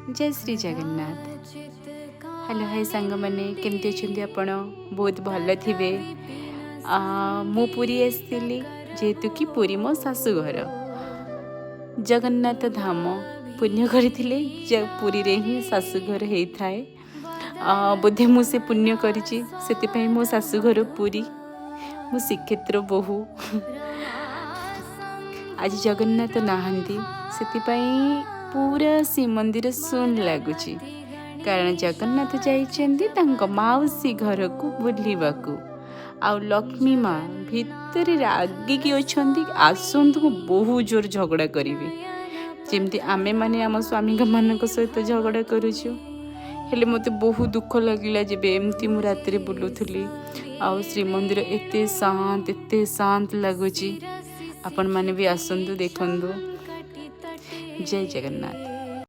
ଜୟ Shri Jagannath. Hello, high ସାଙ୍ଗମାନେ, କେମିତି ଅଛନ୍ତି ଆପଣ? ବହୁତ ଭଲ ଥିବେ। ମୁଁ ପୁରୀ ଆସିଥିଲି, ଯେହେତୁ କି ପୁରୀ ମୋ ଶାଶୁଘର। ଜଗନ୍ନାଥ ଧାମ, ପୁଣ୍ୟ କରିଥିଲେ ଯେ ପୁରୀରେ ହିଁ ଶାଶୁଘର ହେଇଥାଏ। ବୋଧେ ମୁଁ ସେ ପୁଣ୍ୟ କରିଛି, ସେଥିପାଇଁ ମୋ ଶାଶୁଘର ପୁରୀ। ମୁଁ ଶ୍ରୀକ୍ଷେତ୍ର ବୋହୂ। ଆଜି ଜଗନ୍ନାଥ ନାହାନ୍ତି, ସେଥିପାଇଁ ପୁରା ଶ୍ରୀମନ୍ଦିର ଶୂନ ଲାଗୁଛି, କାରଣ ଜଗନ୍ନାଥ ଯାଇଛନ୍ତି ତାଙ୍କ ମାଉସୀ ଘରକୁ ବୁଲିବାକୁ। ଆଉ ଲକ୍ଷ୍ମୀ ମା ଭିତରେ ରାଗିକି ଅଛନ୍ତି, ଆସନ୍ତୁ, ମୁଁ ବହୁତ ଜୋର ଝଗଡ଼ା କରିବି। ଯେମିତି ଆମେମାନେ ଆମ ସ୍ୱାମୀଙ୍କ ମାନଙ୍କ ସହିତ ଝଗଡ଼ା କରୁଛୁ। ହେଲେ ମୋତେ ବହୁତ ଦୁଃଖ ଲାଗିଲା ଯେବେ ଏମିତି ମୁଁ ରାତିରେ ବୁଲୁଥିଲି ଆଉ ଶ୍ରୀମନ୍ଦିର ଏତେ ଶାନ୍ତ, ଏତେ ଶାନ୍ତ ଲାଗୁଛି। ଆପଣମାନେ ବି ଆସନ୍ତୁ, ଦେଖନ୍ତୁ। ଜୟ ଜଗନ୍ନାଥ।